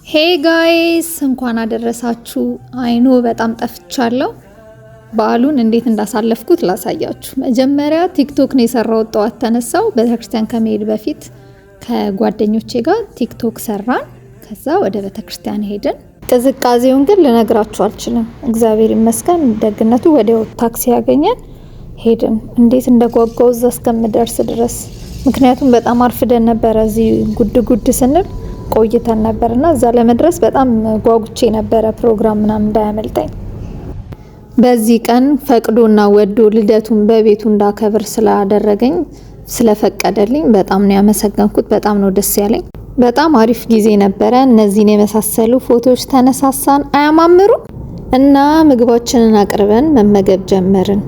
Hey guys፣ እንኳን አደረሳችሁ። I know በጣም ጠፍቻለሁ። በዓሉን እንዴት እንዳሳለፍኩት ላሳያችሁ። መጀመሪያ ቲክቶክ ነው የሰራሁት። ጠዋት ተነሳው ቤተክርስቲያን ከመሄድ በፊት ከጓደኞቼ ጋር ቲክቶክ ሰራን። ከዛ ወደ ቤተክርስቲያን ሄድን። ቅዝቃዜውን ግን ልነግራችሁ አልችልም። እግዚአብሔር ይመስገን ደግነቱ ወዲያው ታክሲ ያገኘን፣ ሄድን። እንዴት እንደጓጓው እዛ እስከምደርስ ድረስ፣ ምክንያቱም በጣም አርፍደን ነበረ። እዚህ ጉድ ጉድ ስንል ቆይተን ነበር እና እዛ ለመድረስ በጣም ጓጉቼ ነበረ፣ ፕሮግራም ምናምን እንዳያመልጠኝ። በዚህ ቀን ፈቅዶና ወዶ ልደቱን በቤቱ እንዳከብር ስላደረገኝ፣ ስለፈቀደልኝ በጣም ነው ያመሰገንኩት። በጣም ነው ደስ ያለኝ። በጣም አሪፍ ጊዜ ነበረ። እነዚህን የመሳሰሉ ፎቶዎች ተነሳሳን። አያማምሩ? እና ምግባችንን አቅርበን መመገብ ጀመርን።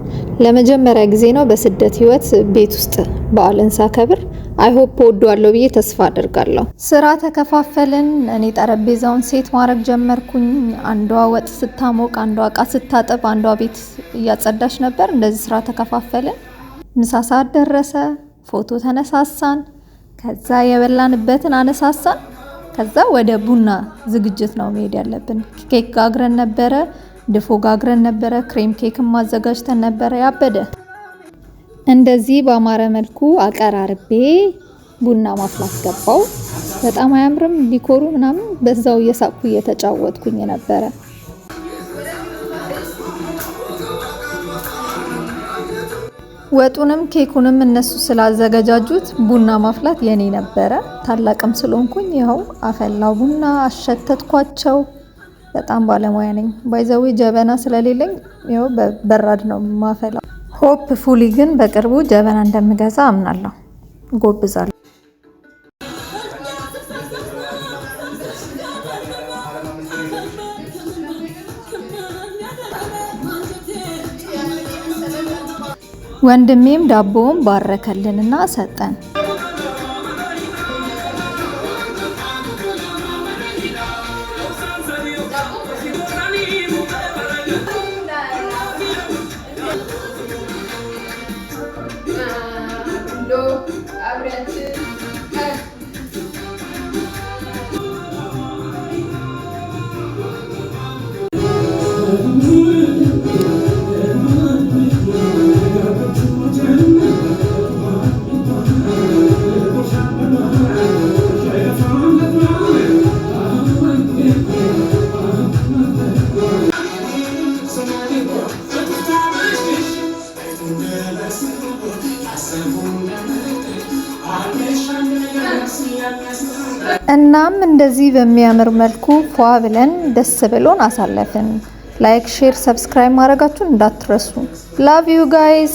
ለመጀመሪያ ጊዜ ነው በስደት ህይወት ቤት ውስጥ በዓልን ሳከብር። I hope ወዷለሁ ብዬ ተስፋ አድርጋለሁ። ስራ ተከፋፈልን። እኔ ጠረጴዛውን set ማድረግ ጀመርኩኝ። አንዷ ወጥ ስታሞቅ፣ አንዷ እቃ ስታጥብ፣ አንዷ ቤት እያጸዳች ነበር። እንደዚህ ስራ ተከፋፈልን። ምሳ ሰዓት ደረሰ። ፎቶ ተነሳሳን። ከዛ የበላንበትን አነሳሳን። ከዛ ወደ ቡና ዝግጅት ነው መሄድ ያለብን። ኬክ ጋግረን ነበረ፣ ድፎ ጋግረን ነበረ፣ ክሬም ኬክም አዘጋጅተን ነበረ። ያበደ እንደዚህ በአማረ መልኩ አቀራርቤ ቡና ማፍላት ገባው። በጣም አያምርም decor ኡ ምናምን? በዛው እየሳቅኩ እየተጫወትኩኝ ነበረ። ወጡንም ኬኩንም እነሱ ስላዘገጃጁት ቡና ማፍላት የኔ ነበረ። ታላቅም ስለሆንኩኝ ይኸው አፈላው ቡና፣ አሸተትኳቸው። በጣም ባለሙያ ነኝ። By the way ጀበና ስለሌለኝ ይኸው በበራድ ነው ማፈላው። Hopefully ግን በቅርቡ ጀበና እንደምገዛ አምናለሁ። ጎብዛለሁ። ወንድሜም ዳቦውን ባረከልንና ሰጠን። እናም እንደዚህ በሚያምር መልኩ ፏ ብለን ደስ ብሎን አሳለፍን። Like፣ share፣ subscribe ማድረጋችሁን እንዳትረሱ። Love you guys።